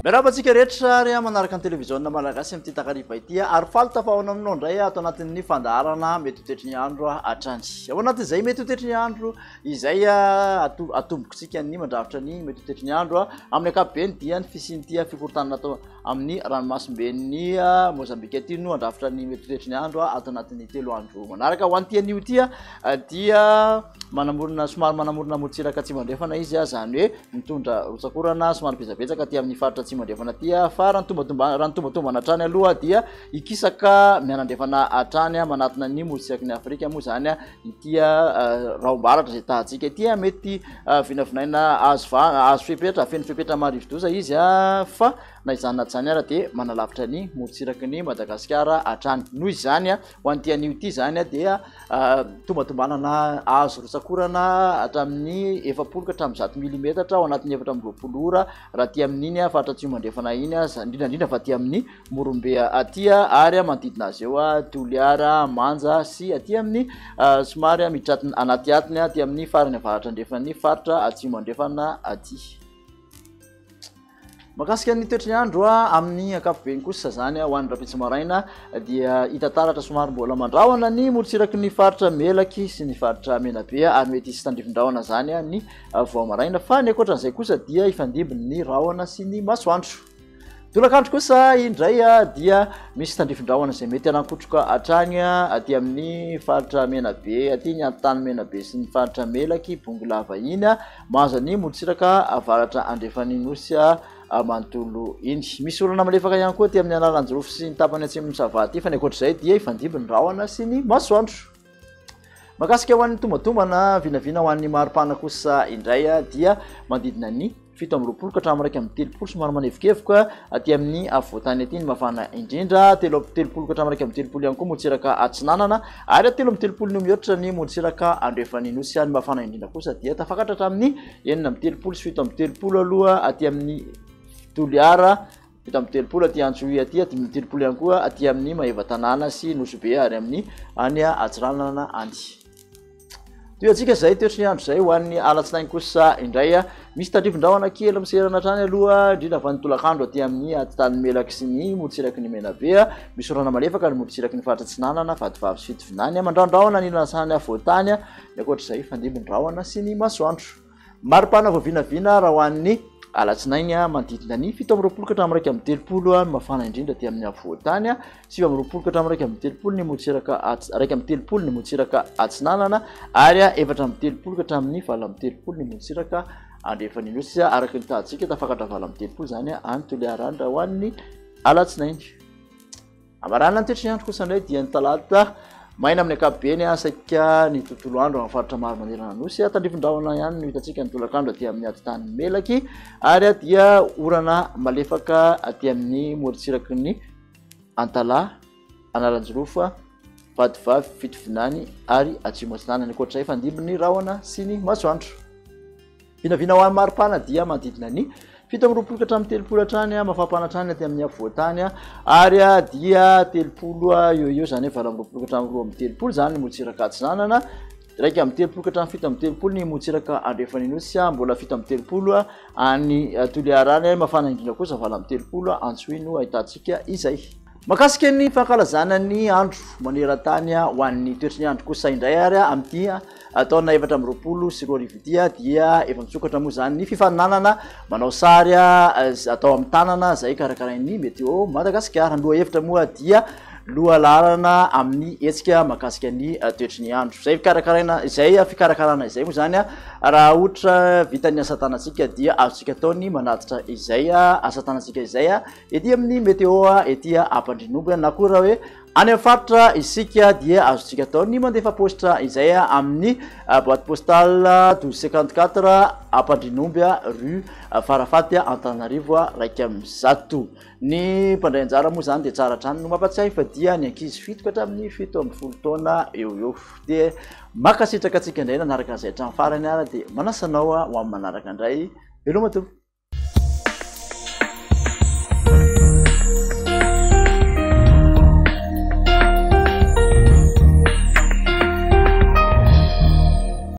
Miarahaba antsika rehetra ary manaraka ny televiziona malagasy amin'ity takariva ity ary faly tafahaona aminao indray ato anatin'ny fandaharana mety ho toetry ny andro hatrany. Ao anatin'izay mety ho toetry ny andro izay atombokontsika ny mandrafitra ny mety ho toetry ny andro amin'ny ankapobeny dia ny fisian'ity fikorontanana atao amin'ny ranomasimben'ny Mozambika ity no handrafitra ny mety ho toetry ny andro ato anatin'ny 3 andro manaraka. Ho an'ity anio ity dia manamorona somary manamorona morontsiraka atsimo andrefana izy, izany hoe mitondra rotsak'orana somary betsabetsaka aty amin'ny faritra atsimo andrefana aty, fa raha ny tombatomba-, raha ny tombatombana hatrany aloha dia hikisaka mianandrefana hatrany manatona ny morontsiraky ny Afrika moa izany ity rahom-baratra izay tahantsika ity. Mety vinavinaina azo va-, azo fepetra, feno fepetra marivodoza izy, fa na izany na tsy izany ara dia manalavitra ny morontsiraky ny Madagasikara hatrany. Noho izany, ho an'ity anio ity izany dia tombatombanana azo rotsak'orana hatramin'ny 40 ka hatramin'ny 100 milimetatra ao anatin'ny 24 ora raha aty amin'iny faritra atsimo andrefana iny, indrindra indrindra fa aty amin'ny Morombe aty ary manodidina azy eo Toliara, Manja sy aty amin'ny somary miditra anaty atiny aty amin'ny farany avaratra andrefan'ny faritra atsimo andrefana aty. Mahakasika ny toetry ny andro amin'ny ankapobeny kosa izany ho an'ny rahampitso maraina dia hita taratra somary mbola mandrahona ny morontsiraky ny faritra Melaky sy ny faritra Menabe ary mety hisy tandrifin-drahona izany ny vao maraina fa ny ankoatran'izay kosa dia hifandimby ny rahona sy ny masoandro. Tolakandro kosa indray dia misy tandrifin-drahona izay mety hanankotroka hatrany aty amin'ny faritra Menabe aty ny antany Menabe sy ny faritra Melaky, Bongolava iny, mahazo ny morontsiraka avaratra andrefan'ny Nosy manontolo iny. Misy orana malefaka ihany koa aty amin'ny Analanjirofo sy ny tapany atsimon'i Sava aty fa ny ankoatr'izay dia hifandimby ny rahona sy ny masoandro. Mahakasika ho an'ny tombatombana vinavina ho an'ny maripana kosa indray dia manodidina ny 27 ka hatramin'ny 31, somary manevokevoka aty amin'ny afovoantany aty ny mafana indrindra, 33 ka hatramin'ny 31 ihany koa morontsiraka atsinanana ary 33 no mihoatra ny morontsiraka andrefan'ny Nosy. Ny mafana indrindra kosa dia tafakatra hatramin'ny 36 sy 37 aloha aty amin'ny Toliara, 37 aty Antsohihy aty, 35 ihany koa aty amin'ny Maevatanàna sy Nosy Be ary amin'ny any Antsiranana any. Toy antsika izay toetry ny andro izay ho an'ny alatsinainy kosa indray. Misy tandrifin-drahona kely miserana hatrany aloha, indrindra fa ny tolakandro aty amin'ny atitany Melaky sy ny morontsiraky ny Menabe. Misy orana malefaka ny morontsiraky ny faritra Atsinanana, Vatovavy sy Fitovinany. Mandrahondrahona ny ilany sasany afovoan-tany. Ny ankoatra izay, hifandimby ny rahona sy ny masoandro. Maripana vao vinavina raha ho an'ny alatsinainy manodidina ny 27 ka hatramin'ny 31 no mafana indrindra aty amin'ny afovoan-tany, 29 ka hatramin'ny 31 ny morontsiraka ats-, 31 ny morontsiraka atsinanana ary 34 ka hatramin'ny 38 ny morontsiraka andrefan'ny Nosy. Araka ny tahantsika, tafakatra 38 izany any Toliara any raha ho an'ny alatsinainy. Hamarana ny toetry ny andro kosa indray dia ny talata maina amin'ny ankapobeny saika ny tontolo andro amin'ny faritra maro manerana ny Nosy. Tandrifin-drahona ihany no hitantsika ny tolakandro aty amin'ny atitany Melaky ary dia orana malefaka aty amin'ny morontsiraky ny Antalaha, Analanjirofo, Vatovavy, Fitovinany ary Atsimo Atsinanana. Ankoatra izay, fandimby ny rahona sy ny masoandro. Vinavina ho an'ny maripana dia manodidina ny 27 ka hatramin'ny 30 hatrany, mafampana hatrany aty amin'ny afovoan-tany ary dia 30 eo eo izany hoe 28 ka hatramin'ny 32 izany ny morontsiraka atsinanana, 31 ka hatramin'ny 37 ny morontsiraka andrefan'ny Nosy, mbola 37 any Toliara any, mafana indrindra kosa 38 Antsohihy no ahitantsika izay. Mahakasika ny fankalazana ny andro maneran-tany ho an'ny toetry ny andro kosa indray ary amin'ity taona 2024 ity dia efa misokatra moa izany ny fifaninanana manao sary atao amin'ny tanana izay karakarain'ny Météo Madagasikara. Ny lohahevitra moa dia lohalaharana amin'ny hetsika mahakasika ny toetry ny andro. Izay fikarakarana izay fikarakarana izay moa izany raha ohatra vitan'ny asa tanantsika dia azontsika atao ny manatitra izay asa tanantsika izay Ety amin'ny météo ety Ampandrianomby na koa raha hoe any amin'ny faritra isika dia azontsika atao ny mandefa paositra izay amin'ny boîte postale 1254 Ampandrianomby rue Farafaty Antananarivo 101. Ny mpandray anjara moa izany dia tsara hatrany no mampatsiahy fa dia ny ankizy 7 ka hatramin'ny 17 taona eo eo. Dia mankasitraka antsika indray nanaraka an'izay hatramin'ny farany ary dia manasa anao ho amin'ny manaraka indray. Veloma tompoko.